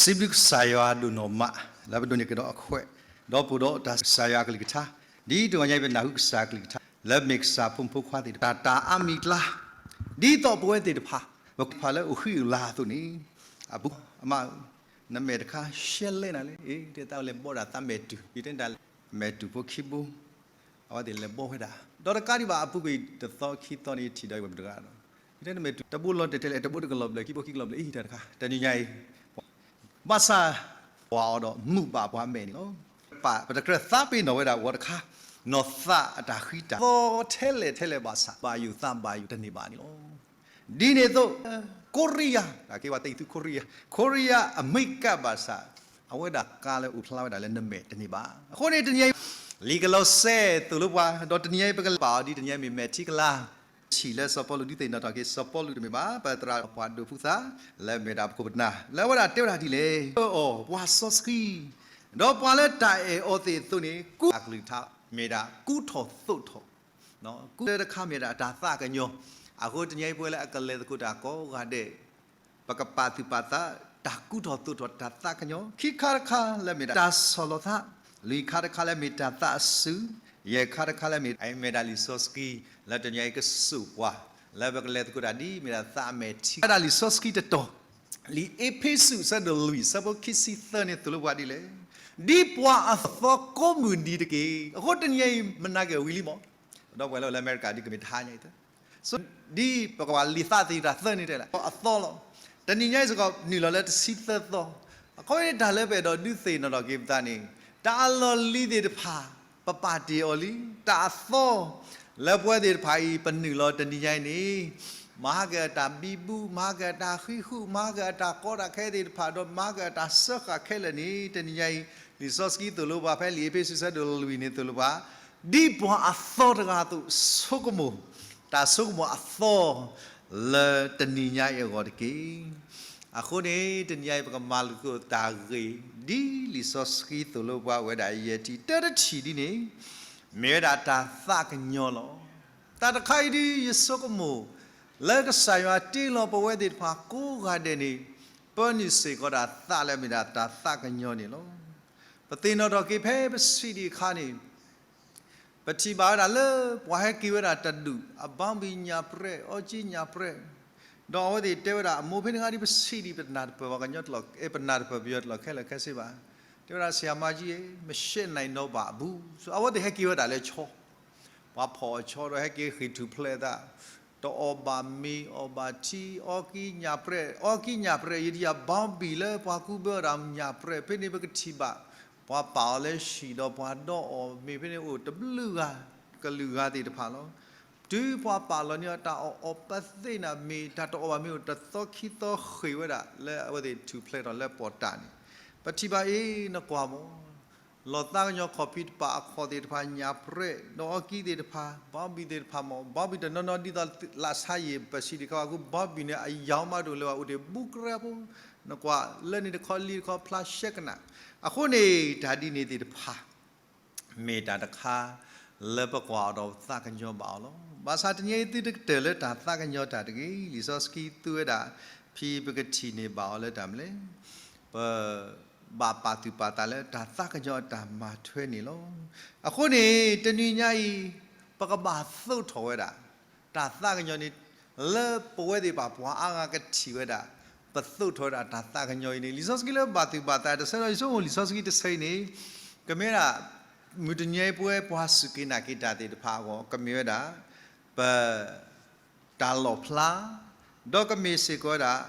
စံးဘျုးကစၢ်ယွၤဒိၣ်နီၢ်မး လၢပဒိးန့ၢ်ကဒီးအခွဲး, ဒီးပအိၣ်ဒီးတၢ်ကစၢ်ယွၤအကလုၢ်ကထါ, ဒ်တဂီၤညါအံၤပနၢ်ဟူကစၢ်အကလုၢ်ကထါ လၢမ့ၢ်ကစၢ်ဖိမုၣ်ဖိခွါသ့ၣ်တဖၣ် တၢ်အါမံၤအကျါ, ဒ်သိးပဝဲသ့ၣ်တဖၣ် ပကဖးလၢအိၣ်ဃံအိၣ်လၤအသိးန့ၣ်, အပုၢ်အမါဧၢ, နမဲာ်တခါရှဲလဲၣ်နၤလဲၣ်, အ့ တဲသးလဲၤဘီၣ်ဒၣ်သးမဲာ်တူၢ်, ယတဲဒၣ် မဲာ်တူၢ်ဖိခံဘိ အဝဲသ့ၣ်လဲၤဘီၣ်ဝဲဒၣ်, ဒီးတကးဒံးဘၣ်အပူၤကွံာ်တသီခံသီန့ၣ် ယထံၣ်ဒီးဝဲတဂၤဒီး, ယတဲနမဲာ်တူၢ် တဘိလီၤတဲာ်တဲာ်လဲၣ် တဘိတကလီၤဘျၢၣ် ခံဘိခံကလီၤဘျၢၣ် အံၤတၢ်တခါ တနံၤညါအံၤ, ဘၣ်ဆၣ် ပှၤအီၤဒီးမုာ်ဘၣ်ပှၤမဲာ်န့ၣ်လီၤ. ပတကြၢးသးပ့ၤနီၣ်ဝဲဒၣ်ဂီၤတခါ, နီၢ်သးအတၢ်ဃံတၢ်သီထဲလဲၣ်ထဲလဲၣ်ဘၣ်ဆၣ် ဘၣ်ယိၣ်သးဘၣ်ယိၣ်တန့ၢ်ဘၣ်န့ၣ်လီၤ. ဒ်န့ၣ်အသိး ကိရံယါ, တၢ်က့ၤဝဲတၢ်သူခိရံယါ, ခိရံယါအမဲရကၤဘၣ်ဆၣ် အဝဲဒၣ်ကါလၢအိၣ်ဖျါဝဲဒၣ်လၢနမဲာ်တန့ၢ်ဘၣ်. အဃိန့ၣ်တနံၤအံၤ လံာ်ကလီးစဲသိၣ်လိပှၤ, ဒီးတနံၤအံၤပကလဲၤပာ်အီၤဒ်တနံၤအံၤမ့ၢ်မဲာ်ထံကလၤ, ထံၣ်လၢစီၤပီလူးဒုးသ့ၣ်နီၣ်ထီၣ်က့ၤ စီၤပီလူးတမ့ၢ်ဘၣ် ပသရၣ်ပှၤဒိးဖုသး လၢမ့ၢ်ဒၣ်ပခိၣ်ပနၢ် လၢအဝဲဒၣ်တဲဝဲဒၣ်ဒ်လဲၣ်, အၢၣ်အီၤပှၤစီဆှံ, ဒီးပှၤလၢတၢ်အဲၣ်အီၤသ့ၣ်အသိးန့ၣ် ကူအကလုၢ်ကထါ မ့ၢ်ဒၣ်ကူထီၣ်သိးထီၣ် ကူတခါမ့ၢ်ဒၣ်တၢ်သးကညီၤ, အဃိတနံၤအံၤပဝဲလၢအကလဲၤသကိးတၢ်ကိးဂၤဒဲး ပကပာ်သူၣ်ပာ်သး တၢ်ကူထီၣ်သိးထီၣ်တၢ်သးကညီၤ, ခံခါတခါလၢမ့ၢ်ဒၣ်တၢ်ဆီၣ်လီၤသး, လွံၢ်ခါတခါလၢမ့ၢ်တၢ်သးအစု, ယဲၢ်ခါတခါလၢမ့ၢ် မ့ၢ်ဒၣ်လံာ်စီဆှံ လၢတနံၤအံၤကစိာ်ပှၤ လၢပကလဲၤသကိးတၢ်ဒ်မ့ၢ်ဒၣ်သးအမဲာ်ထံ, မ့ၢ်ဒၣ်လံာ်စီဆှံတတီၤ, လံာ်အ့းဖ့းစူးအဆၢဒိၣ်လွံၢ်အဆၢဖိခံဆံသၢန့ၣ်သိၣ်လိပှၤဒ်လဲၣ်, ဒ်ပှၤအသီကိးမုၢ်နံၤတက့ၢ်. အဃိတနံၤအံၤမနၤက့ၤဝံၤလံမး, ဒီပုၢ်ဝဲၢ်လၢအမဲရကၤဒ်ကမ့ၢ်တဟါညါအံၤ ဒ်ပကဘၣ်လံာ်သးသ့ၣ်တဖၣ်သၢန့ၣ်တဲလၢအသီလီၤ. တနံၤညါအံၤစ့ၢ်ကီးနုာ်လီၤလၢတဆံသၢသီ, အဃိန့ၣ်တၢ်လၢပအဲၣ်ဒိးဒုးသ့ၣ်နီၣ်ထီၣ်က့ၤပသးန့ၣ်, တၢ်အလီၢ်လံၤသ့ၣ်တဖၣ် ပပာ်တ့ၢ်အီၤလံ, တၢ်အသီ လၢပဝဲသ့ၣ်တဖၣ်အံၤ ပနုာ်လီၤတနံၤညါအံၤန့ၣ်, မၤဟါက့ၤအတၢ်ဘံဘူ, မၤဟါက့ၤအတၢ်ဃံဃု, မၤဟါက့ၤအတၢ်ကီတၢ်ခဲသ့ၣ်တဖၣ် ဒီးမၤဟါက့ၤအတၢ်စၢဃာ်ခဲလၢာ်န့ၣ် တနံၤညါအံၤ လံာ်စီဆှံသိၣ်လိပှၤ ဖဲလံာ်အ့းဖ့းစူးအဆၢဒိၣ်လွံၢ်န့ၣ်သိၣ်လိပှၤ ဒ်ပှၤအသီတဂၤအသိး ဆိကမိၣ်, တၢ်ဆိကမိၣ်အသီ လၢတနံၤညါအံၤအဂီၢ်တက့ၢ်. အဃိန့ၣ် တနံၤညါအံၤ ပကမၤလိသကိးတၢ်ဂ့ၢ် ဒ်လံာ်စီဆှံသိၣ်လိပှၤအိၣ်ဝဲဒၣ်ယဲၢ်ထံၣ်တၢတထံၣ်ဒ်န့ၣ်, မ့ၢ်ဝဲဒၣ်တၢ်သးကညီၤလီၤ. တၢ်တခါအံၤဒ်ယဆိကမိၣ် လၢကစၢ်ယွၤတ့လီၤပဝဲသ့ၣ်တဖၣ်ကိးဂၤဒဲးန့ၣ်, ပၢနုာ်စ့ၢ်ကီးဒၣ်သးလၢမ့ၢ်ဒၣ်တၢ်သးကညီၤန့ၣ်လီၤ. ပသ့ၣ်နီၣ်ထီၣ်က့ၤဖဲပဆံးဒံးအခါန့ၣ် ပထံၣ်ဘၣ်ဝဲဒၣ်လၢပှၤဟဲက့ၤဝဲဒၣ်တဒူၣ်, အဘီဘံၣ်ညၣ်ပြဲး, အီကံညၣ်ပြဲး, ဒီးအဝဲသ့ၣ်တဲဝဲဒၣ် အမိၢ်ဖဲန့ၣ်ဂၤဒ်ပဆံးဒံး ပတနၢ်တပၢၢ်ပှၤကညီတလီၢ်, ပနၢ်တပၢၢ်ပယီၤတလီၢ်ခဲလၢာ်ခဲဆ့ဘၣ်. တဲဝဲဒၣ် ဆရာမကြီးရေ, မရှက်နိုင်တော့ပါဘူး. အဝဲသ့ၣ်ဟဲက့ၤဝဲဒၣ်လၢဆီ ပှၤဖီၣ်အဆီဒီးဟဲက့ၤဃ့ၢ်ထူၣ်ဖျဲးအသး, တအီၣ်ဘၣ်မ့ၤအီၣ်ဘၣ်ထံ, အီကံညၣ်ပြဲး, အီကံညၣ်ပြဲး ယတယၤဘီဘံၣ်လၢပှၤကူဘၢဝဲဒၣ်ညၣ်ပြဲး ဖဲန့ၣ်ပကထံၣ်ဘၣ်, ပှၤပာ်အီၤလၢဟံၣ်ဒီးပှၤဒီးအီၣ်မ့ၤဖဲန့ၣ်အိၣ်တဘျုးဂၤ, ကလုာ်ဂၤသ့ၣ်တဖၣ်လီၤ. တုၤပှၤပာ်လီၤန့ၢ်အီၤတၢ်အီၣ်အီပသ့ၣ်န့ၣ် မ့ၢ်တၢ်တအီၣ်ဘၣ်မ့ၤအိၣ်တသီခံသီဃ့ၢ်ဝဲဒၣ် လၢအဝဲသ့ၣ်ထူၣ်ဖျဲးထီၣ်လၢပီၣ်တၢ်န့ၣ်, ပထံၣ်ဘၣ်အံၤနကွၢ်မး လီၤသးကညီၤခီၣ်ဖံးတပာ်အခီၣ်သ့ၣ်တဖၣ် ညၣ်ပြဲး ဒီးအီကံသ့ၣ်တဖၣ် ဘီဘံၣ်သ့ၣ်တဖၣ်မး ဘီဘံၣ်တနီၤနီၤဒ်သိးလၢဆါယံာ်ပဆံးဒံးခါအဃိ ဘီဘံၣ်န့ၣ်အယီၤမးတအိၣ်လၢၤဘၣ် အိၣ်တ့ၢ်ဘူးကရၢဖိ နကွၢ်လၢန့ၣ်တခီလံတခီဖျါရှဲကနၣ်. အဃိန့ၣ် တၢ်ဒ်န့ၣ်သ့ၣ်တဖၣ် မ့ၢ်တၢ်တခါ လၢပကွၢ်အီၤဒီးပသးကညီၤဘၣ်အီၤလီၤ. ဘၣ်ဆၣ်တနံၤအံၤသုတကတၢၢ်လၢတၢ်သးကညီၤတၢ်တဂ့ၤ, လံာ်စီဆှံသူဝဲဒၣ် ဖဲပကထံၣ်န့ၢ်ဘၣ်အီၤလၢတၢ်မနုၤလဲၣ်, ပဘၣ်ပာ်သူၣ်ပာ်သးလၢတၢ်သးကညီၤအတၢ်မၤထွဲန့ၣ်လီၤ. အဃိန့ၣ် တနံၤညါအံၤ ပကဘၣ်သိးထီၣ်ဝဲဒၣ် တၢ်သးကညီၤန့ၣ် လၢပဝဲသ့ၣ်တဖၣ်ပှၤအါဂၤကထံၣ်ဝဲဒၣ် ပသိးထီၣ်ဝဲဒၣ်တၢ်သးကညီၤအံၤန့ၣ် လံာ်စီဆှံလၢဘၣ်သူၣ်ဘၣ်သးတဆၢဒီး ယဆိကမိၣ်လံာ်စီဆှံတဆၢအံၤန့ၣ် ကမ့ၢ်ဝဲဒၣ် မုၢ်တနံၤအံၤပဝဲပှၤစူၢ်က့ၤနာ်က့ၤတၢ်သ့ၣ်တဖၣ်အဂီၢ် ကမ့ၢ်ဝဲဒၣ် ပ တၢ်လီၣ်ဖျါ, ဒီးကမ့ၢ်စ့ၢ်ကီးဝဲဒၣ်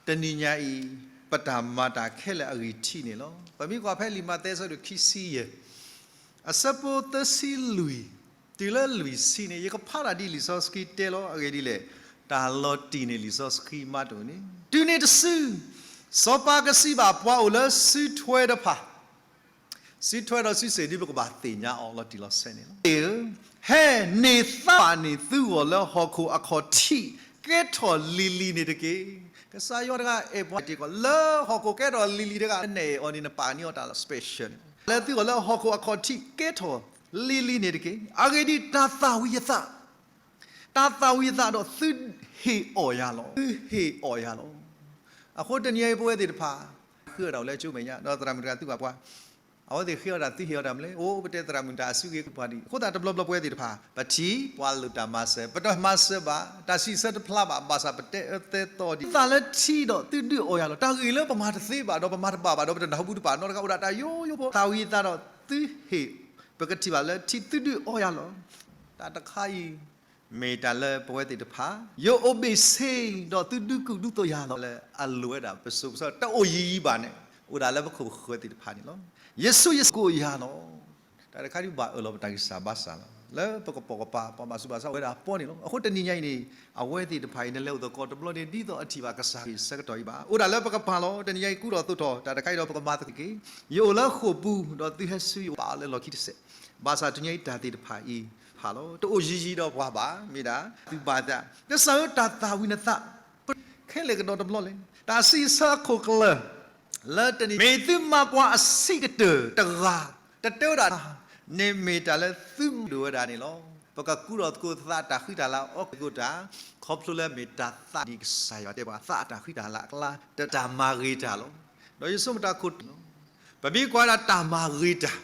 တနံၤညါအံၤ ပတၢ်မၤတၢ်ခဲလၢာ်အဂံၢ်ထံးန့ၣ်လီၤ. ပမ့ၢ်ကွၢ်ဖဲလံာ်မးသဲအဆၢဒိၣ်ခံဆံယဲၢ် အဆၢဖိသၢဆံလွံၢ် တုၤလၢလွံၢ်ဆံန့ၣ် ယကဖးတၢ်ဒ်လံာ်စီဆှံတဲလီၤ. အဂ့ၢ်ဒ်လဲၣ်, တၢ်လီၤတံၢ်န့ၣ်လံာ်စီဆှံမးတအိၣ်န့ၣ် တုၤန့ၣ်တစု စီၤပၤကစံးဘၣ်ပှၤအိၣ်လၢစုထွဲတဖၣ် စုထွဲဒီးစုစ့ၣ်ဒ်ပကဘၣ်သ့ၣ်ညါအီၤလီၤတံၢ်လီၤဆဲးန့ၣ်လီၤ. ဟဲန့ၢ်သးပာ်န့ၢ်သုဂီၢ်လၢဟီၣ်ခိၣ်အခီၣ်ထံး ကဲထီၣ်လံၤလံၤန့ၣ်တက့ၢ်. ကစၢ်ယွၤတဂၤအဲၣ်ပှၤတ့ၢ်ကီး လၢဟီၣ်ခိၣ်ကဲထီၣ်လံၤလံၤတဂၤ နအဲၣ်အီၤန့ၣ် နပာ်န့ၢ်အီၤတၢ်လီၤ special န့ၣ် လၢသုဂီၢ်လၢဟီၣ်ခိၣ်အခီၣ်ထံး ကဲထီၣ်လံၤလံၤန့ၣ်တက့ၢ်. အဂ့ၢ်ဒ်အံၤ, တၢ်သၣ်ဝံၤအသး တၢ်သၣ်ဝံၤအသးဒီးသုဟ့ၣ်အီၣ်ယၤလီၤ. သုဟ့ၣ်အီၣ်ယၤလီၤ. အဃိတနံၤအံၤပဝဲသ့ၣ်တဖၣ် ဃ့အီၣ်တၢ်အိၣ်လၢကၠိမဲာ်ညါ ဒီးသရၣ်မုၣ်တဂၤသုးဘၣ်ပှၤ, အဝဲသ့ၣ်ဃ့အီၣ်တၢ်သုဟ့ၣ်အီၣ်တၢ်မနုၤလဲၣ်, အိၣ်ပတဲသရၣ်မုၣ်တၢ်အစုဂ့ၤပှၤဒံး, အဃိသတးတဘျီဘျီပဝဲသ့ၣ်တဖၣ် ပထံၣ်ပှၤလိၣ်တၢ်မၤစၢၤ ပတမၤစၢၤဘၣ်, တၢ်စံးဆၢတဖျါဘၣ်, ဘၣ်ဆၣ်ပတဲအၢတဲသီဒံး, သးလၢထံဒီးသုဒုးအီၣ်ယၤလီၤ, တၢ်ဂ့ၢ်လၢပမၤတသ့ဘၣ်ဒီး ပမၤတဘၣ်ဘၣ်ဒီး ပတနၢ်ဟူဘၣ်တဘၣ်, နီတဂၤအိၣ်ဒၣ်တၢ်ယိယိဖိ, သးဝံၤသးဒီးသုဟ့ၣ်, ပကထံၣ်ဘၣ်လၢထံသုဒုးအီၣ်ယၤလီၤ. တၢ်တခါအံၤ မ့ၢ်တၢ်လၢပဝဲသ့ၣ်တဖၣ် ယအိၣ်ဘ့ၣ်ဆ့ဒီးသုဒုးကူၣ်ဒုးသိးယၤလီၤ, လၢအလိၣ်ဝဲဒၣ် ပစိၤပဆၢတအိၣ်ယံာ်ယံာ်ဘၣ်န့ၣ် အိၣ်ဒၣ်လၢပခိၣ်ပဃၢၤသ့ၣ်တဖၣ်န့ၣ်လီၤ. ယ့ၣ်ၡူးယ့ၣ်ၡူးကိးယၤလီၤ. တၢ်တခါဒ်ဘၣ်အၢၣ်လီၤပတၢ်ဂံၢ်စၢ်ဘါစၢ်လီၤ, လၢပကပိာ်ကပၤ ပှၤဘၣ်ဆူးဘၣ်ဆါအိၣ်ဝဲဒၣ်အပီန့ၣ်လီၤ. အဃိတနံၤညါအံၤန့ၣ် အဝဲသ့ၣ်တဖၣ်အံၤ နလဲၤအိၣ်သကိးတဘျီန့ၣ် ဒ်သိးအထံၣ်ဘၣ်ကစၢ်ဂ့ၢ်ဆၢကတီၢ်အံၤဘၣ်, အိၣ်ဒၣ်လၢပကပၤလီၤ. တနံၤညါအံၤကူထီၣ်သိးထီၣ် တၢ်တခါအံၤဒီးပကမၤသ့က့ၤ, ယအိၣ်လၢဃိာ်ပူၤ ဒီးသုဟဲဆူယအိၣ်ပာ်အီၤလၢလီၢ်ခံတစဲး, ဘၣ်ဆၣ်တနံၤညါအံၤတၢ်သ့ၣ်တဖၣ်အံၤဖးလီၤ, တအိၣ်ယံာ်ယံာ်ဒီးပှၤဘၣ်, မ့ၢ်ဒၣ်သုဘၣ်သး, ကစၢ်ဧၢ တၢ်သၣ်ဝံၤနသး ခဲလၢာ်ကဒီးတဘျီလဲၣ်, တၢ်စံးဆၢအခိၣ်ကလၢၢ် လၢတနံၤ မ့ၢ်သုမၤပှၤအဆံးကတၢၢ်တဂၤ, တတဲဝဲဒၣ် န့ၣ်မ့ၢ်တၢ်လၢသုဒိၣ်ဝဲဒၣ်န့ၣ်လီၤ. ပကကူထီၣ်သကိးသးတၢ်ဃံတၢ်လၤ အီၣ်က့ၤသကိးတၢ်, ခီဖျိလၢမ့ၢ်တၢ်သၣ်န့ၣ် ကစၢ်ယွၤတဲပှၤ သးအတၢ်ဃံတၢ်လၤအကျါ တၢ်မၤဂ့ၤတၢ်လီၤ. ဒီးယဆိကမိၣ်တၢ်ခိၣ်လီၤ, ပမ့ၢ်ကွၢ်ဝဲဒၣ်တၢ်မၤဂ့ၤတၢ်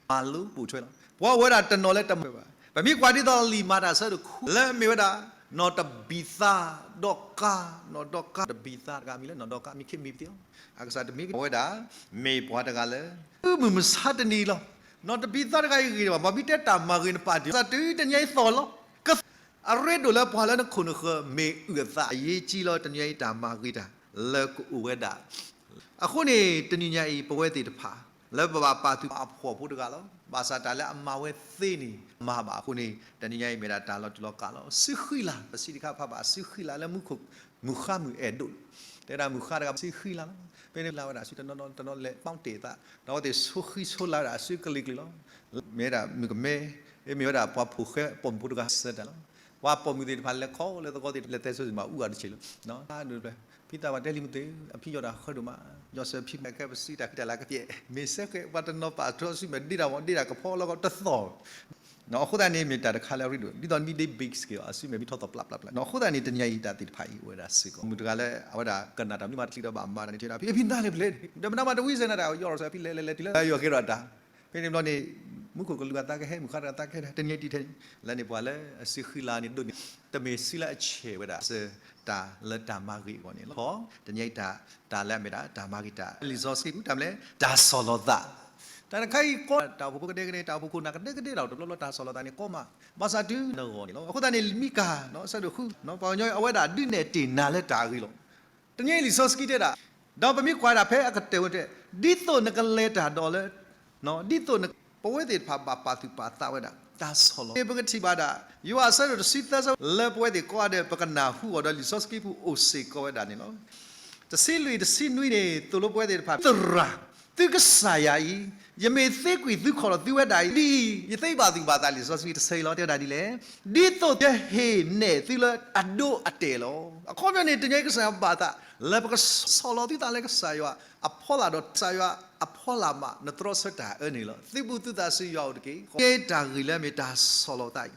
မၤလိပိာ်ထွဲလီၤ. ပှၤအိၣ်ဝဲဒၣ်တနီၤလၢတမၤဘၣ်. ပမ့ၢ်ကွၢ်ဒ်သိးလံာ်မၤတၢ်အဆၢဒိၣ်ဃု လၢအမ့ၢ်ဝဲဒၣ် နီၢ်တဘံၤသးဒီးကါ, နီၢ်ဒီကါ တဘံၤသးတဂၤမံၤလၢနီၢ်ဒီကါ မံၤခ့မံၤပသ့ၣ်လီၤ. အကစၢ်တမ့ၢ်ဝဲဒၣ် မ့ၢ်ပှၤတဂၤလၢ မုၢ်မဆါတနံၤလီၤ. နီၢ်တဘံၤသးတဂၤအံၤဂ့ၤဘၣ်, မ့ၢ်ဘၣ်တဲတၢ်မၤဂ့ၤနပၢ်ဒုး ကစၢ်တုၤတနံၤအံၤသီၣ်လီၤ. အရ့ဒိၣ်လၢပှၤလၢနခိၣ်နဃၢၤ မ့ၢ်အုၣ်အသးအရေးကြီးလီၤ. တနံၤအံၤတၢ်မၤဂ့ၤတၢ် လၢကအိၣ်ဝဲဒၣ် အဃိန့ၣ် တနံၤညါအံၤ ပဝဲသ့ၣ်တဖၣ် လၢပဘၣ်ပာ်သူၣ်ပာ်သးအဖှီၣ်ဖိတဂၤလီၤ. ဘၣ်ဆၣ်တၢ်လၢအမၤဝဲသ့န့ၣ် မၤဘၣ်အဃိန့ၣ် တနံၤညါအံၤမ့ၢ်ဒၣ်တၢ်လီၤတူာ်လီၤကာ်လီၤ. စုဃံလၤ ပစံးတခါဖးဘၣ် စုဃံလၤလၢမူခိၣ် မုၢ်ဃါမုၢ်အဲၣ်ဒိၣ်, တဲဒၣ်မုၢ်ဃါတဂၤ စုဃံလၤလီၤ. ဖဲန့ၣ်လၢဝဲဒၣ် စုတနီၤနီၤတနီၤလဲၤပီတဲာ်သး ဒီးအဝဲသ့ၣ်ဆိဃံဆိလၤဝဲဒၣ် စုကလံၤကျံၤလီၤ. မ့ၢ်ဝဲဒၣ်မုၣ်ကမဲ မ့ၢ်ဝဲဒၣ်ပှၤဖိၣ်ဃဲပိာ်မုၣ်ဖိတဂၤ စၢတၢ်လီၤ. ပှၤပိာ်မုၣ်သ့ၣ်တဖၣ်လဲၤခီလၢသကိးသ့ၣ် လဲၤတဲဆိစ့ၣ်မး အူအီၤတဆံးလီၤ. ဖံသးပှၢ်တဲလံမုၢ်သ့ၣ် အဖံယီၢ်တၢ်ဃၢဒိၣ်မး, ယီၢ်စၢၤဖံမဲာ်ကဲပစံးတၢ်ဃံတၢ်လၤကပျဲၢ်, မ့ၢ်စဲဃဲ ပှၤတနီၤပာ်ထီၣ်စုမဲာ်ဒ့တၢ်မး ဒ့တၢ်ကဖီလီၤကီးတသီၣ် အဃိသတးန့ၣ် မ့ၢ်တၢ်တခါလၢအရ့ဒိၣ် ဒ်သိးမ့ၢ်ဒ့ဘ့ၣ်စက့ၤအီၤ အစုမဲာ်မ့ၢ်ထီၣ်သီၣ်ပျၢ်ပျၢ်ပျၢ်. အဃိသတးန့ၣ် တနံၤအံၤတၢ်သ့ၣ်တဖၣ်အံၤ အိၣ်ဝဲဒၣ်စ့ၢ်ကီး မုၣ်တဂၤလၢ အဝဲဒၣ်ကနၣ်တၢ်မနုၤမးတချံးဒီးဘၣ်မၤတၢ်န့ၣ် ထံၣ်ဒီး ဖံ ဖံနၤလဲၣ်ပျဲၢ် ဒီးမနုၤမးတဝံစဲနၤတၢ် ယီၢ်စၢၤဖံလဲၤလဲၤလဲၤတုၤလၢယွၤကဲထီၣ်တၢ်. ဖဲန့ၣ်ဘျီန့ၣ် မူခိၣ်ကလူၤအသးကဟဲ မုၢ်ဃါတဂၤသးကဟဲ တနံၤအံၤတံၢ်ထဲန့ၣ် လၢန့ၣ်ပှၤလၢအစုဃံလၤန့ၣ်ဒိၣ်န့ၣ် တမ့ၢ်စုလၢအဆဲးဝဲဒၣ် စၢၤတၢ်လၢတၢ်မၤဂ့ၤအဂီၢ်န့ၣ်လီၤ. တနံၤအံၤတၢ် တၢ်လၢအမ့ၢ်ဒၣ် တၢ်မၤဂ့ၤတၢ် လံာ်စီဆှံပူၤ တၢ်မနုၤလဲၣ် တၢ်ဆီၣ်လီၤသး တၢ်တခါအံၤကီ တၢ်အိၣ်ဖှိၣ်ဖိကဒဲကဒဲ တၢ်အိၣ်ဖှိၣ်ခိၣ်နၢ်ကဒဲကဒဲ တၢ်အိၣ်တဘျီဘျီ တၢ်ဆီၣ်လီၤသးန့ၣ်ကီမး ဘၣ်ဆၣ်တုၤနဂီၢ်န့ၣ်လီၤ. အဃိသတးန့ၣ် မံကၤ အဆၢဒိၣ်ဃု ပှၤကညီအဝဲဒၣ်ဒုးနဲၣ်တ့ၢ်နၤလၢတၢ်အဂ့ၤလီၤ. တနံၤအံၤလံာ်စီဆှံတဲဒၣ် ဒီးပမ့ၢ်ကွၢ်ဒၣ်ဖဲအကတၢၢ်ဝဲတဲ ဒ်သိးနကလဲၤတၢ်ဒီးလၢ ဒ်သိးန ပဝဲသ့ၣ်တဖၣ်ဘၣ်ပာ်သူၣ်ပာ်သးဝဲဒၣ် တၢ်ဆီၣ်လီၤ ပကထံၣ်ဘၣ်ဒၣ် ယိၤဟၣ်အဆၢဒိၣ်တဆံသၢဆၢ လၢပဝဲသ့ၣ်ကိးဂၤဒဲး ပကနၢ်ဟူအီၤဒီးလံာ်စီဆှံပူၤအိၣ်စ့ၢ်ကီးဝဲဒၣ်န့ၣ်လီၤ. တဆံလွံၢ်တဆံနွံန့ၣ် သိၣ်လိပဝဲသ့ၣ်တဖၣ် သရၣ် သုကစၢ်ယၤအံၤ ယမ့ၢ်သ့ကွံာ်သုခီၣ်လီၤသုဝဲဒၣ်အံၤ ဒ်အံၤ ယသ့ဘၣ်သူၣ်ဘၣ်သးလံာ်စီဆှံတဆၢအံၤလီၤ. တဲဝဲဒၣ်ဒ်လဲၣ် ဒ်သိးယဟ့ၣ်နဲၣ်သုလၢအဒိအတဲာ်လီၤ. အခီပညီန့ၣ် တနံၤအံၤကစၢ်ယွၤဘၣ်သး လၢပကဆီၣ်လီၤသုသးလၢကစၢ်ယွၤအဖီလာ်ဒီး ကစၢ်ယွၤအဖီလာ်မး နတြီဆၢတၢ်အၢန့ၣ်လီၤ. သုဘူးသုသးစံးယွၤအိၣ်တက့ၢ်. တၢ်ဂ့ၢ်လၢမ့ၢ်တၢ်ဆီၣ်လီၤသးအံၤ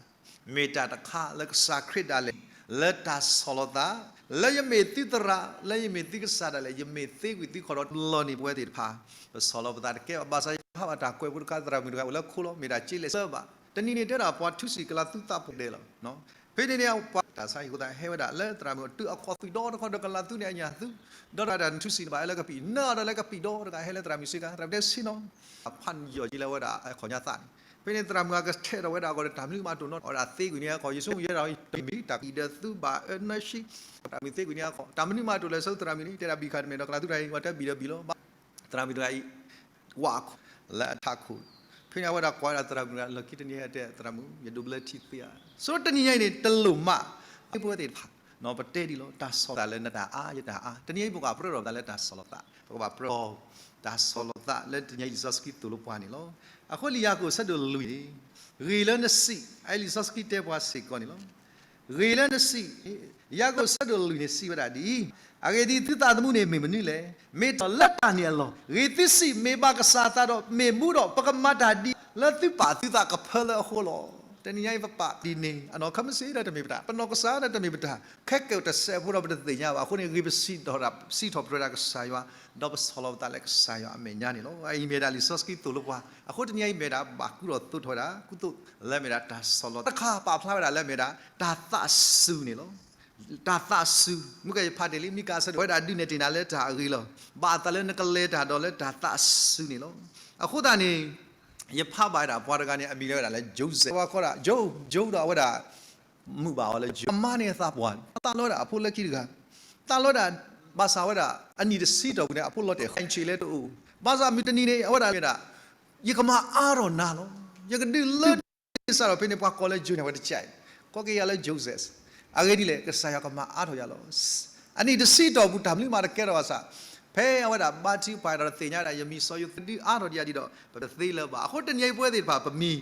မ့ၢ်တၢ်တခါလၢကစၢ်ခရံာ်ဒၣ်လဲာ် လၢတၢ်ဆီၣ်လီၤသး လၢယမ့ၢ်သုသရၣ် လၢယမ့ၢ်သုကစၢ်ဒၣ်လဲာ် ယမ့ၢ်သ့ကွံာ်သုခီၣ်ဒီးတဘျီန့ၣ် ပဝဲသ့ၣ်တဖၣ် ပဆီၣ်လီၤပသးတကဲဘၣ်. ဘၣ်ဆၣ်ယဖးဘၣ်တၢ်ကွဲးဖိတခါ သရၣ်မုၣ်တဂၤအိၣ်လၢခိလီၤ မ့ၢ်ဒၣ်စ့လဲၤဆၢဘၣ် တနံၤန့ၣ်တဲဒၣ်ပှၤထူစံာ်ကလၤသူသးဖိဒဲးလီၤ. ဖဲန့ၣ်န့ၣ် ပှၤတၢ်ဆါဟံၣ်ဃိသတးဟဲဝဲဒၣ်လၢသရၣ်မုၣ်အတုၤအခီၣ်သွံၣ်ဒီတခီဒီးကလၤသူန့ၣ်အညၣ်သူ ဒီးတၢ်ထူစံာ်တဘၣ်လၢကပံာ် နၢ်ဒီးလၢကပံာ်ဒီတဂၤဟဲလၢသရၣ်မုၣ်စ့ကၤ သရၣ်မုၣ်တဲဆ့ၣ်နီၤ အဖးယီၢ်က့ၤလၢဝဲဒၣ်အခီၣ်ညါသးန့ၣ် ဖဲန့ၣ်သရၣ်မုၣ်အကထဲးထီၣ်ဝဲဒၣ်အဂီၢ်ဒီးတၢ်မနုၤမးတိၢ်နီၣ် အဝဲဒၣ်သ့ကွံာ်န့ၣ်အခီၣ် ယဆိကမိၣ်ယဲဒီး တမ့ၢ်တၢ်ကံၣ်ဒီးသူဘၣ်အၢနၢဆံ သရၣ်မုၣ်သ့ကွံာ်န့ၣ်အခီၣ် တၢ်မနုၤမးတိၢ်လဲၤဆၢသရၣ်မုၣ်န့ၣ် တဲဒၣ်ဘံၣ်ခၣ်တမဲာ်ဒီးကလၤသူတဂၤအံၤ ပှၤတဲဘံၣ်ဒီးဘံၣ်လီၤ ဘၣ်သရၣ်မုၣ်တဂၤအံၤ ဝးအခိၣ် လၢအထးခိၣ် ဖဲန့ၣ်အဝဲဒၣ်ကွၢ်ဝဲဒၣ်သရၣ်မုၣ်တဂၤလီၢ်ခံတနံၤဟဲတဲသရၣ်မုၣ် ယဒိးဘျၢထံသ့ဧါ. ဆိတနံၤညါအံၤန့ၣ် တလိၣ်မး ပဝဲသ့ၣ်တဖၣ် ပတဲဒ်လီၤ တၢ်ဆီၣ်သးလၢနတၢ်အါ ယတၢ်အါ တနံၤအံၤပကဘၣ်ပြၢထီၣ်ပသးလၢတၢ်ဆီၣ်လီၤသး ပကဘၣ်ပြၢထီၣ် တၢ်ဆီၣ်လီၤသးလၢတနံၤညါအံၤလံာ်စီဆှံသိၣ်လိပှၤန့ၣ်လီၤ. အဃိလံာ်ယၤကိာ်အဆၢဒိၣ်လွံၢ်န့ၣ် ဂ့ၤလၢနစံး အအံၤလံာ်စီဆှံတဲပှၤစ့ၢ်ကီးန့ၣ်လီၤ. ဂ့ၤလၢနစံး ယၤကိာ်အဆၢဒိၣ်လွံၢ်န့ၣ်စံးဝဲဒၣ်ဒ်အံၤ, အဂ့ၢ်ဒ်အံၤ သုသးသမူန့ၣ်မ့ၢ်မနုၤလဲၣ်. မ့ၢ်တၢ်လၢတၢ်န့ၣ်အလီၢ် ဂ့ၤသုစံး မ့ၢ်ဘၣ်ကစၢ်အသးဒီး မ့ၢ်မူဒီး ပကမၤတၢ်ဒ်လၢသုပာ်သုသးကဖၢလၢအဃိလီၤ. တနံၤညါအံၤပပာ်ဒ်န့ၣ် အနီၢ်ကစၢ်ဒီးတမ့ၢ်ပတၢ်, ပနီၢ်ကစၢ်ဒီးတမ့ၢ်ပတၢ်, ခဲကဲတစဲးဖိဒီးပတသ့ၣ်ညါဘၣ်. အဃိန့ၣ် ဂ့ၤပစံးထီၣ်တၢ်, စံးထီၣ်ပတြၢၤတၢ်ကစၢ်ယွၤ, ဒီးပဆီၣ်လီၤပသးလၢကစၢ်ယွၤအမဲာ်ညါန့ၣ်လီၤ. အအံၤမ့ၢ်ဒၣ်လံာ်စီဆှံသိၣ်လိပှၤ, အဃိတနံၤညါအံၤမ့ၢ်ဒၣ်ဘၣ်ကူထီၣ်သိးထီၣ်ဝဲဒၣ် ကူသိးလၢမ့ၢ်ဒၣ်တၢ်ဆီၣ်လီၤ, တခါပာ်ဖျါဝဲဒၣ်လၢမ့ၢ်ဒၣ် တၢ်သးစူၤန့ၣ်လီၤ. တၢ်သးစူၤ, မုၢ်ကယဖးတ့ၢ်လံ မံကၤဆၢဒိၣ် ဝဲဒၣ်ဒုးနဲၣ်တ့ၢ်နၤလၢတၢ်အဂ့ၤလီၤ. ဘၣ်အသးလၢနကလဲၤတၢ်ဒီးလၢတၢ်သးစူၤန့ၣ်လီၤ. အဃိသတးန့ၣ် ယဖးဘၣ်ဝဲဒၣ်ပှၤတဂၤန့ၣ် အမံၤလၢဝဲဒၣ်လၢ Joseph, ပှၤခီဒၣ် Joe, Joe ဒီးအဝဲဒၣ် မုၢ်ဘၣ်အီၤလၢ Joe, အမါန့ၣ်အသးပှၢ်န့ၣ် သးလီဝဲဒၣ်အဖိလၢခံတဂၤ, သးလီဝဲဒၣ် ဘၣ်ဆၣ်ဝဲဒၣ် အနံၣ်တဆံတီၢ်ပူၤန့ၣ် အဖိလီၤတဲာ် ဆံးလဲတအိၣ်, ဘၣ်ဆၣ်မုၢ်တနံၤန့ၣ် အဝဲဒၣ်မ့ၢ်ဒၣ် ယကမၤအါထီၣ်နၤလီၤ. ယကဒုးလၢ စးထီၣ်ဖဲန့ၣ် ပှၤကိးလၢ Joe န့ၣ် အဝဲတကးအံၤ, ကိးက့ၤယၤလၢ Joseph, အဂ့ၢ်ဒ်လဲၣ် ကစၢ်ယွၤကမၤအါထီၣ်ယၤလီၤ. အနံၣ်တဆံတီၢ်ပူၤ တၢ်မနုၤမးတကဲထီၣ်ဘၣ်ဆၣ်, ဖဲအဝဲဒၣ်ဘါထုကဖၣ်ဒီးသ့ၣ်ညါဒၣ် ယမံၤစီၤယိၤသး ဒုးအါထီၣ်ဒံးယၤဒံးဒီး ပတသ့လၢၤဘၣ်. အဃိတနံၤအံၤပဝဲသ့ၣ်တဖၣ် ပမံၤ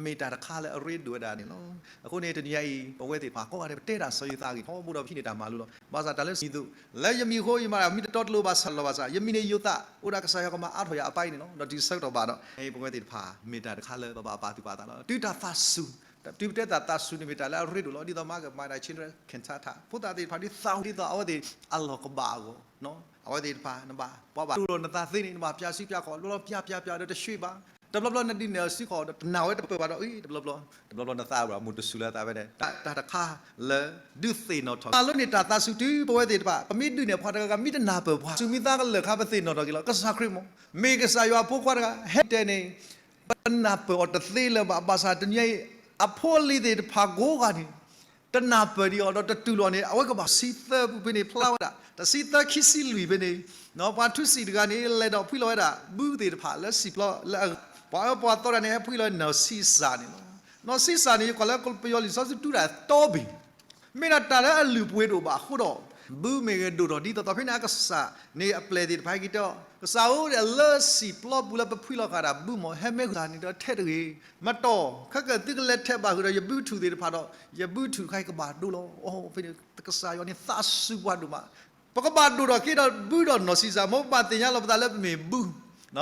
မ့ၢ်တၢ်တခါလၢအရ့ဒိၣ်ဝဲဒၣ်န့ၣ်လီၤ. အဃိန့ၣ် တနံၤအံၤ ပဝဲသ့ၣ်တဖၣ်ကိးဂၤဒဲး ပတဲတၢ်စီၤယိၤသးအဂ့ၢ် ထီဘိဒီးပဟံးန့ၢ်တၢ်မၤလိလီၤ. ဘၣ်ဆၣ်တၢ်လၢစံးသိး လၢယမံၤအဃိ ယမၤတၢ်မ့ၢ်တတီတလိၤဘၣ်ဆၣ်လီၤဘၣ်ဆၣ် ယမံၤန့ၣ်ယိၤသး အိၣ်ဒၣ်ကစၢ်ယွၤကမၤအါထီၣ်ယၤအပၢ်အံၤန့ၣ်လီၤ. ဒီးတုၤဆၢကတီၢ်ဘၣ်ဒီး ပဝဲသ့ၣ်တဖၣ် မ့ၢ်တၢ်တခါလၢပဘၣ်ပာ်သူၣ်ပာ်သးလီၤ. တုၤတၢ်သးစူၤ, တုၤပတဲတၢ်သးစူၤန့ၣ်မ့ၢ်တၢ်လၢအရ့ဒိၣ်လီၤ. ဒ်သိးမၤကမၤဒၣ် children center ထး ဖိသၣ်သ့ၣ်တဖၣ် ဒ်သးဒ်သိးအဝဲသ့ၣ်အလီၢ်ကဘၣ်အဂီၢ် အဝဲသ့ၣ်တဖၣ် နဘၣ်ပှၤဘၣ်ဒိၣ်လီၤနသးသ့န့ၣ် နဘၣ်ပျးစုပျးခီၣ် တဘျီဘျီပျးပျးပျးဒီးတဆှံဘၣ်, တဘျီဘျီနဒုးနဲၣ်အီၤစုခီၣ်ဒီးတနာ်ဝဲတပၢၢ်ဘၣ်ဒီး အ့ တဘျီဘျီ တဘျီဘျီနသးဘၣ်မူတစူၤလၢသးဝဲန့ၣ် တၢ်တခါလၢ ဒုးသ့ၣ်နီၣ်ထီၣ် မၤလိန့ၢ်တၢ်သးစူၤတုၤပဝဲသ့ၣ်တဖၣ် ပမ့ၢ်ဒုးနဲၣ်ပှၤတဂၤဂၤ မ့ၢ်တနၢ်ပၢၢ်ပှၤ စူၤမံသးကလၢာ်ခါ ပသ့ၣ်နီၣ်ထီၣ်က့ၤလီၤ. ကစၢ်ခရံာ်မ့ၢ် မ့ၢ်ကစၢ်ယွၤအဖိခွါတဂၤ ဟဲတဲန့ၣ် ပနၢ်ပၢၢ်အီၤတသ့လၢၤဘၣ်. ဘၣ်ဆၣ်တနံၤအံၤ အဖိအလံၤသ့ၣ်တဖၣ်ကိးဂၤန့ၣ် တနၢ်ပၢၢ်ဒံးအီၤဒီးတတူၢ်လိာ်န့ၣ် အဝဲကဘၣ် ဆံသၢပူၤဖဲန့ၣ် ဖျါဝဲဒၣ် တဆံသၢခံဆံလွံၢ်ဖဲန့ၣ် ပှၤထူစံးတဂၤန့ၣ် လဲၤဒီးဖှံလီၤဝဲဒၣ် ဘုသ့ၣ်တဖၣ်လၢစံာ်ပျီလၢ ပှၤအၢပှၤသီတဂၤန့ၣ် ဟဲဖှံလီၤနီၢ်ဆံးစၢ်န့ၣ်လီၤ. နီၢ်ဆံးစၢ်န့ၣ် ယကွၢ်လၢပယီၤလံာ်စီဆှံတူၢ်ဒၣ်တီဘ့ၣ် မ့ၢ်ဒၣ်တၢ်လၢအလုၢ်ပှ့ၤဒိၣ်ဘၣ်အဃိဒီး ဘုမ့ၢ်ဂ့ၤဒိၣ်ထီၣ်ဒ်သိးသိးဖဲန့ၣ် အကစၢ်န့ၣ်အပျဲၢ်သ့ၣ်တဖၣ်ဟဲက့ၤတဲအီၤ ကစၢ်ဧၢ လၢစံာ်ပျီပူၤလၢပဖှံလီၤဃာ်ဒၣ်ဘုမ့ၢ် ဟဲမ့ၢ်ဂ့ၤန့ၣ်ဒီးထဲတဂ့ၤ, မ့ၢ်တီၢ် ခဲကဲသုကလဲၤထဲးဘၣ်ဃုာ်ဒီးယဘုထူၣ်သ့ၣ်တဖၣ်ဒီး ယဘုထူၣ်တခါအံၤကဘၣ်ဒိလီၤ. အီ ဖဲန့ၣ် ကစၢ်ယွၤန့ၣ်သးစူၤပှၤဒိၣ်မး ပကဘၣ်ဒိၣ်ထီၣ်က့ၤဒီးဘုဒီးနီၢ်ဆံးစၢ် မ်ပဘၣ်သ့ၣ်ညါလီၤပသးလၢပမ့ၢ်ဘု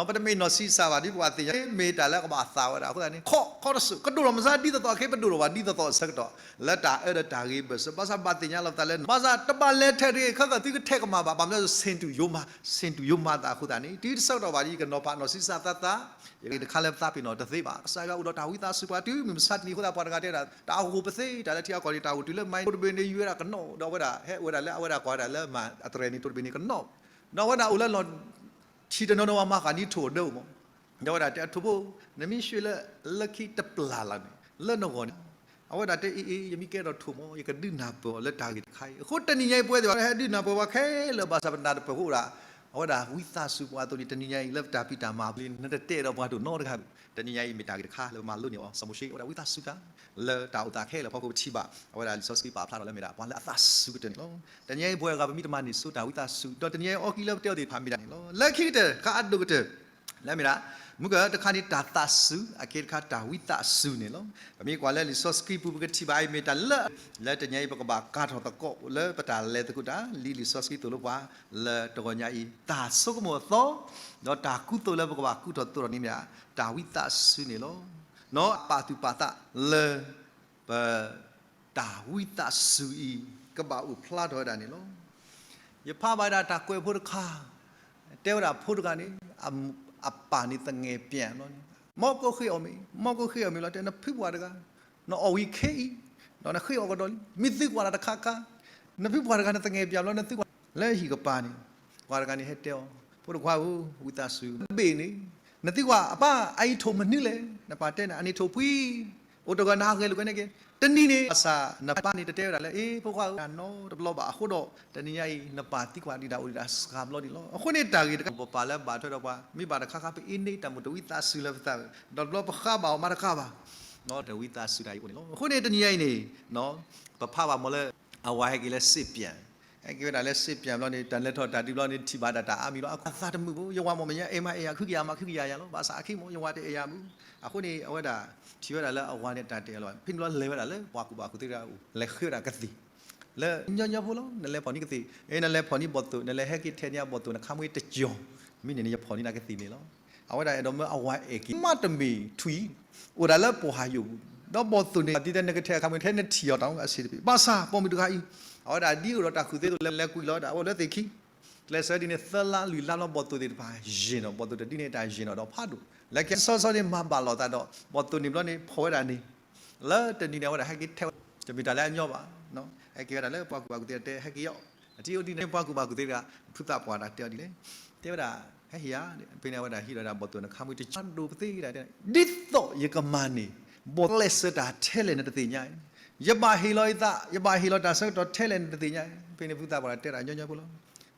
ပတမ့ၢ်နီၢ်ဆံးစၢ်ဘၣ် ဒ်ပဘၣ်သ့ၣ်ညါ မ့ၢ်တၢ်လၢကဘၣ်သးဝဲဒၣ်အဃိသတးန့ၣ် ခီ ခီတစိၢ် ကဒိၣ်ထီၣ်မစါဒ်သိးသိးအခဲ ပဒိၣ်ထီၣ်ဘၣ်ဒ်သိးသိးအဆၢကတီၢ် လၢတၢ်အၢဒီးတၢ်ဂ့ၤဘၣ်ဆၢ ဘၣ်ဆၣ်ဘၣ်သ့ၣ်ညါလီၤပသးလၢ ဘၣ်ဆၣ်တဘၣ်လဲၤထဲးတဂ့ၤ ခဲကဲသုကထဲးကမၣ်ဘၣ် ဘၣ်မနုၤလဲၣ် ဆ့ၣ်တူၢ်ယိၤမၤ ဆ့ၣ်တူၢ်ယိၤမၤသးအဃိသတးန့ၣ် တုၤတဆၢကတီၢ်ဘၣ်ဒ်ယကနီၤဖးနီၢ်ဆံးစၢ်သးသး ယဂ့ၢ်တခါလၢပသးပ့ၤနီၣ်တသ့ဘၣ် ကစၢ်ယွၤအိၣ်ဒီးတၢ်ဝံသးစူၤပှၤတုၤမုၢ်မဆါတနံၤအဃိသတး ပှၤတဂၤတဲဒၣ် တၢ်အိၣ်ပသ့ တၢ်လၢထံအကီၢ်န့ၣ် တၢ်အိၣ်တုၤလၢမါ တိၢ်တဘ့ၣ်န့ၣ် ယူၤဝဲဒၣ်ကနီး ဒီးအဝဲဒၣ်ဟဲအိၣ်ဝဲဒၣ်လၢအဝဲဒၣ်ကွၢ်ဝဲဒၣ်လၢအမၤအတြဲၤန့ၣ် တိၢ်တဘ့ၣ်န့ၣ်ကနီး ဒီးအဝဲဒၣ်အိၣ်လၢလီၢ် ထံတနီၤနီၤဝဲမၤဃာ်န့ၢ်ထိၣ်အဒၢအိၣ်မး ဒီးအဝဲဒၣ်တဲအထိၣ်ဖိ နမ့ၢ်ရွှေလၢလၢခံတပျၢ်လၢ်န့ၣ် လၢနဂီၢ်န့ၣ် အဝဲဒၣ်တဲအ့ၣ်အ့ၣ် ယမ့ၢ်ကဲထီၣ်ထိၣ်မး ယကဒုးနၢ်ပၢၢ်အီၤလၢတၢ်ဂ့ၢ်တခါအံၤ အဃိတနံၤညါအံၤပဝဲသ့ၣ်တဖၣ် ဟဲဒုးနၢ်ပၢၢ်ပှၤခဲလၢာ်ဘၣ်ဆၣ်ပနၢ်တပၢၢ်ဃိဒၣ် အဝဲဒၣ်ဝံသးစူၤပှၤအသိးန့ၣ် တနံၤညါအံၤ လၢပတၢ်ဖံးတၢ်မၤပူၤလံ နတတဲဒီးပှၤဒိၣ်နီတဂၤဘၣ် တနံၤညါအံၤမ့ၢ်တၢ်ဂ့ၢ်တခါလၢပမၤလိန့ၢ်အီၤ စီၤမိၤၡ့ အဝဲဒၣ်ဝံသးစူၤတၢ် လၢတၢ်အိၣ်သးခဲလၢာ်အဖီခိၣ်ပထံၣ်ဘၣ် အဝဲဒၣ်လံာ်စီဆှံပာ်ဖျါထီၣ်လၢမ့ၢ်ဒၣ် ပှၤလၢအသးစူၤကတၢၢ်န့ၣ်လီၤ. တနံၤညါအံၤပဝဲဂၤပမ့ၢ်တမၤန့ၢ်စိတၢ်ဝံသးစူၤ ဒီးတနံၤညါအံၤအီၣ်ကံလၢပတဲအီၤသ့ၣ်တဖၣ်မ့ၢ်ဒၣ်န့ၣ်လီၤ. လၢခံကတၢၢ် တခါအဒိၣ်ကတၢၢ် လၢမ့ၢ်ဒၣ် မုၢ်ကတခါန့ၣ်တၢ်သးစူၤ အက့တခါတၢ်ဝံသးစူၤန့ၣ်လီၤ. ပမ့ၢ်ကွၢ်လၢလံာ်စီဆှံပူၤ ပကထံၣ်ဘၣ်အံၤမ့ၢ်တၢ်လၢ လၢတနံၤညါအံၤ ပကဘၣ်ကၤထီၣ်သကိးလၢပတၢ်လဲၤသကိးတၢ် လံာ်လံာ်စီဆှံသိၣ်လိပှၤ လၢတဂီၤညါအံၤ တၢ်ဆိကမိၣ်အသီ ဒီးတၢ်ကူသိးလၢပကဘၣ်ကူထီၣ်သိးထီၣ်န့ၣ်မ့ၢ်ဒၣ် တၢ်ဝံသးစူၤန့ၣ်လီၤ. နီၢ်ပာ်သူၣ်ပာ်သးလၢ ပ တၢ်ဝံသးစူၤအံၤ ကဘၣ်အိၣ်ဖျါထီၣ်ဝဲဒၣ်န့ၣ်လီၤ. ယဖးဘၣ်ဝဲဒၣ်တၢ်ကွဲးဖိတခါ တဲဝဲဒၣ်ဖိတဂၤန့ၣ် အပၢ်န့ၣ်သငဲၣ်ပၠးဘျီန့ၣ် မ်ကဃ့အီၣ်မ့ၤ မ်ကဃ့အီၣ်မ့ၤလီၤ တဲနဖုပှၢ်တဂၤ နအီၣ်ဝံၤခဲအံၤ ဒီးနဃ့အီၣ်ကဒီးလံ မ့ၢ်သုကွၢ်တၢ်တခါခါ နဖုပှၢ်တဂၤန့ၣ်သငဲၣ်ပၠးဘျီ နသုကွၢ်လၢဟံၣ်ကပၤန့ၣ် ပှၤတဂၤန့ၣ်ဟဲတဲအီၤ ဖိတခွါဧၢ ဝံသးစူၤ ဘ့ၣ်န့ၣ် နသုကွၢ်အပၢ်အအံၤထိၣ်မနုၤလဲၣ် နပၢ်တဲန့ၣ် အန့ၣ်ထိၣ်ဖှံ အိၣ်တဂၤနဟးဂဲၤလိာ်ကွဲန့ၣ်က့ တနံၤန့ၣ် ဘၣ်ဆၣ်နပၢ်န့ၣ်တတဲဝဲဒၣ်လၢ အ့ ဖိခွါဧၢ တၢ်နီတဘျီဘၣ်အဃိဒီး တနံၤညါအံၤ နပၢ်သံကွၢ်ဒံးဒၣ်အိၣ်ဒံးဒၣ်စှၤဘျီန့ၣ်လီၤ. အဃိန့ၣ်တၢ်ဂ့ၢ်တခါ ပပာ်လၢဘၣ်ထွဲဒီးပှၤ မ့ၢ်ဘၣ်တခါခါ ပအ့န့ၢ်တၢ်မုာ်တဝံသးစူၤလၢပသး ဒီးတဘျီပဃါဘၣ်အီၤမးတခါဘၣ် တဝံသးစူၤတၢ်အံၤအိၣ်န့ၣ်လီၤ. အဃိန့ၣ်တနံၤညါအံၤန့ၣ် ပဖးဘၣ်မ့ၢ်လၢ အဝၤဟဲက့ၤလၢစ့ပၠး ဟဲက့ၤဝဲဒၣ်လၢစ့ပၠးဘျီန့ၣ် တၢ်လဲၤထီၣ်တၢ်ဒုးဘျီန့ၣ် ထံၣ်ဘၣ်ဒၣ်တၢ်အါမံၤလီၤ အသးတမုာ်ဘၣ် ယဝၤမ့ၢ်မ့ၢ်ညါ အဲၣ်မးအဲၣ်ယၤ ခုကယၤမး ခုကယၤယၤလီၤ ဘၣ်ဆၣ်အခံမ့ၢ် ယဝၤတအဲၣ်ယၤဘၣ် အဃိန့ၣ် အဝဲဒၣ် ထံၣ်ဝဲဒၣ်လၢအဝၤန့ၣ်တၢ်တအဲၣ်လီၤ ဖဲန့ၣ်ဘျီလဲၤဝဲဒၣ်လၢပှၤကူၣ်ဘၣ်ကူၣ်သ့တဂၤအအိၣ် လဲၤဃ့ဝဲဒၣ်ကသ့ၣ် လၢညီညီဖိလီၤ နလဲၤဖီၣ်န့ၢ်ကသ့ၣ် နလဲၤဖီၣ်န့ၢ်ဘီၣ်သိၣ် နလဲၤဟဲက့ၤထဲးန့ၢ်အဘီၣ်သိၣ် နခါမ့ၢ်တကၠီၤ မ့ၢ်န့ၣ်န့ၣ် ယဖီၣ်န့ၢ်နၤကသ့ၣ်န့ၣ်လီၤ. အဝဲဒၣ်အဲၣ်ဒိးမၢအဝၤအဲၣ်က့ၤ မ့တမ့ၢ်ထွံၣ် အိၣ်ဒၣ်လၢပှၤဟးယိာ်ပူၤ ဒီးဘီၣ်သိၣ်န့ၣ် ဒ်သိးနကထဲအခါမ့ၢ် ထဲနထံၣ်အီၤတၢ်အိၣ်အဆံးတပ့ၤ ဘၣ်ဆၣ်ပိာ်မုၣ်တဂၤအံၤ အဝဲဒၣ်ဒ်အိၣ်ဒီးတၢ်ဃုသ့သိး လဲၤကွံာ်လီၤဝဲဒၣ် အိၣ်လၢသ့ၣ်ခံ ကျဲးစၢးဒ်န့ၣ် သၢလါလွံၢ်လါဘျီ ဘီၣ်သိၣ်သ့ၣ်တဖၣ်ယံာ်နီၤ ဘီၣ်သိၣ်တဒ်န့ၣ်တၢ်ယံာ်နီၤဒီးဖးဒိၣ် လၢခံစီစီန့ၣ် မၤဘၣ်လိာ်သးဒီး ဘီၣ်သိၣ်န့ၣ်ဘျီန့ၣ် ဖီၣ်ဝဲဒၣ်န့ၣ် လၢတနံၤန့ၣ် အဝဲဒၣ်ဟဲက့ၤထဲဝဲ တမ့ၢ်တၢ်လၢအညီဘၣ် ဟဲက့ၤဝဲဒၣ်လၢပှၤကူၣ်ဘၣ်ကူၣ်သ့တဲ ဟဲက့ၤအီၤ အတံၤအိၣ်ဒ်န့ၣ် ပှၤကူၣ်ဘၣ်ကူၣ်သ့တဂၤ ဖုသးပှၢ်တၢ်တဲအီၤဒ်လဲၣ် တဲဝဲဒၣ် ဟဲဟ့ၣ်ယၤ ဖဲန့ၣ် အဝဲဒၣ်ဟံးဒီးဒၣ်ဘီၣ်သိၣ်နခါမုၢ်တဆါဒိၣ်ပသ့ဒၣ်တဲ ဒ်သိးယကမၤန့ၢ် ဘီၣ်သိၣ်ကျဲးစၢးတၢ်ထဲလဲၣ်နတသ့ၣ်ညါအံၤ ယဘၣ်ဟ့ၣ်လီၤယသး ယဘၣ်ဟ့ၣ်လီၤတၢ်ဆၢကတီၢ်ထဲလဲၣ်နတသ့ၣ်ညါအံၤ ဖဲန့ၣ် ဖုသးပှၢ်တၢ်တဲဒၣ်ညီညီဖိလီၤ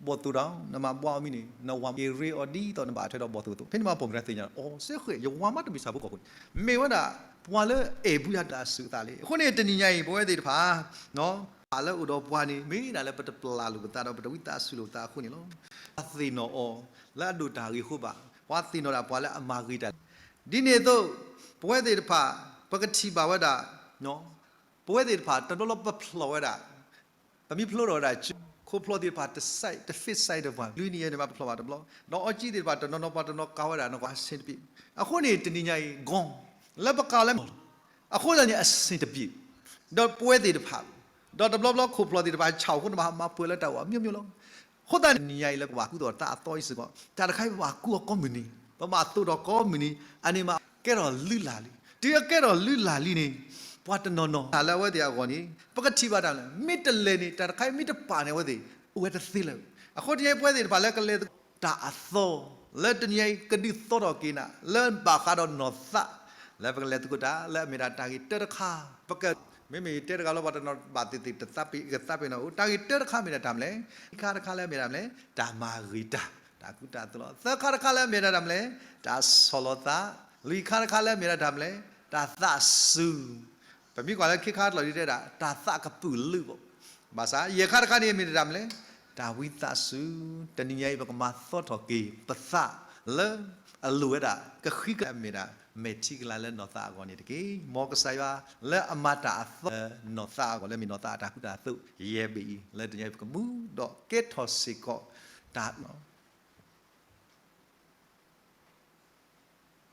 ဘီၣ်သိၣ်ဒီး နမၤဘှါအီၤမံန့ၣ် နဝၤက့ၤရ့အီၤဒ်သိးနဘၣ်ထွဲဒီးဘီၣ်သိၣ်အသိး ဖဲန့ၣ်မးပိာ်မုၣ်တဂၤသ့ၣ်ညါ အိၣ်စ့ၢ်ဃဲၣ် ယဝၤမးတမ့ၢ်ဆၣ်ဖိကီၢ်ဖိန့ၣ် မ့ၢ်ဝဲဒၣ် ပှၤလၢအဲၣ်ဘုယၤတၢ်အစုၣ်အသးလံ အဃိန့ၣ် တနံၤညါအံၤ ပဝဲသ့ၣ်တဖၣ် ပှၤလၢအိၣ်ဒီးပှၤန့ၣ် မ့ၢ်ဒၣ်လၢပတပျၢ်လိာ်ပသးဒီး ပတဝံသးစူၤလိာ်ပသးအဃိန့ၣ်လီၤ ပှၤသ့ၣ်နီၣ်အီၤ လၢအဒိၣ်တၢ်ဂ့ၤအဃိဘၣ် ပှၤသ့ၣ်နီၣ်ဒၣ်ပှၤလၢအမၤဂ့ၤတၢ် ဒ်န့ၣ်အသိး ပဝဲသ့ၣ်တဖၣ် ပကထံၣ်ဘၣ်ဝဲဒၣ် ပဝဲသ့ၣ်တဖၣ် တဘျီဘျီပဖျိးဝဲဒၣ် ပမ့ၢ်ဖျိထီၣ်ဝဲဒၣ် ခိၣ်ဖျီၣ်သ့ၣ်တဖၣ် တ side တ fit side တပှၤ လွံၢ်နံၣ်ယဲၢ်နံၣ်မးပဖျိးဘၣ်တဘျီ ဒီးအီကၠံသ့ၣ်တဖၣ် တနီၤနီၤပှၤတနီၤကၤဝဲဒၣ် နကွၢ်အဆင်တပြေ အဃိန့ၣ် တနံၤညါအံၤ gone လၢပကၤလၢ အဃိသတးန့ၣ် အဆင်တပြေ ဒီးပဝဲသ့ၣ်တဖၣ် ဒီးတဘျီဘျီခိၣ်ဖျီၣ်သ့ၣ်တဖၣ် ဆၣ်အဃိန့ၣ် မၤပှဲၤလၢတၢ်အိၣ်အမျိုးမျိုးလီၤ အဃိသတးန့ၣ် တနံၤညါအံၤလၢပဘၣ်ကူသိးသးအသီအံၤစ့ၢ်ကီး တၢ်တခါအံၤပဘၣ်ကူအီၤကိးမုၢ်နံၤ ပဘၣ်သိးထီၣ်ကိးမုၢ်နံၤ အန့ၣ်မးကဲထီၣ်လုၢ်လၢ်လံ တုၤအကဲထီၣ်လုၢ်လၢ်လံန့ၣ် ပှၤတနီၤနီၤ တၢ်လၢအဝဲသ့ၣ်အဂီၢ်န့ၣ် ပကထံၣ်ဘၣ်တၢ်လၢ မ့ၢ်တလဲၤန့ၣ် တၢ်တခါအံၤမ့ၢ်တပာ်န့ၣ် အဝဲသ့ၣ် အိၣ်ဝဲတသ့လၢၤ အဃိတနံၤအံၤပဝဲသ့ၣ်တဖၣ်လၢကလဲၤသကိးတၢ်အသီ လၢတနံၤအံၤကဒုးသီထီၣ်က့ၤနၤ လၢဘၣ်ဃးဒီးနီၢ်သး လၢပကလဲၤသကိးတၢ် လၢအမ့ၢ်ဒၣ်တၢ်ဂ့ၤတၢတခါ ပက မ့မ့ၢ်ယတဲတဂၤလၢပှၤတနီၤဘၣ်သ့ၣ်သ့ၣ်တသးပ့ၤ ကသးပ့ၤနီၣ်အိၣ် တၢ်ဂ့ၤတၢတခါမ့ၢ်ဒၣ်တၢ်မနုၤလဲၣ် ခံခါတခါလၢအမ့ၢ်ဒၣ်မနုၤလဲၣ် တၢ်မၤဂ့ၤတၢ် တၢ်ကူတၢ်သိးလီၤ သၢခါတခါလၢအမ့ၢ်ဒၣ်တၢ်မနုၤလဲၣ် တၢ်ဆီၣ်လီၤသး လွံၢ်ခါတခါလၢအမ့ၢ်ဒၣ်တၢ်မနုၤလဲၣ် တၢ်သးစူၤ ပမ့ၢ်ကွၢ်လၢခံခါတလီၢ်ဒ်တဲဒၣ် တၢ်သးကပုာ်လုးဘၣ် ဘၣ်ဆၣ် ယဲၢ်ခါတခါန့ၣ်မ့ၢ်ဒၣ်တၢ်မနုၤလဲၣ် တၢ်ဝံသးစူၤ တနံၤညါအံၤ ပကမၤသီထီၣ်က့ၤပသးလၢ အလိၣ်ဝဲဒၣ် ကဃံကမ့ၢ်ဒၣ် မဲာ်ထံကလၤလၢနီၢ်သးအဂီၢ်န့ၣ်တက့ၢ်. မ်ကစၢ်ယွၤလၢအမၤတၢ်အသီလၢနီၢ်သးအဂီၢ် လၢမ့ၢ်နီၢ်သးအတၢ်ကူတၢ်သိး ယဲၢ်ဘ့ၣ်အံၤ လၢတနံၤအံၤပကမူဒီးကဲထီၣ်စ့ၢ်ကီးတၢ်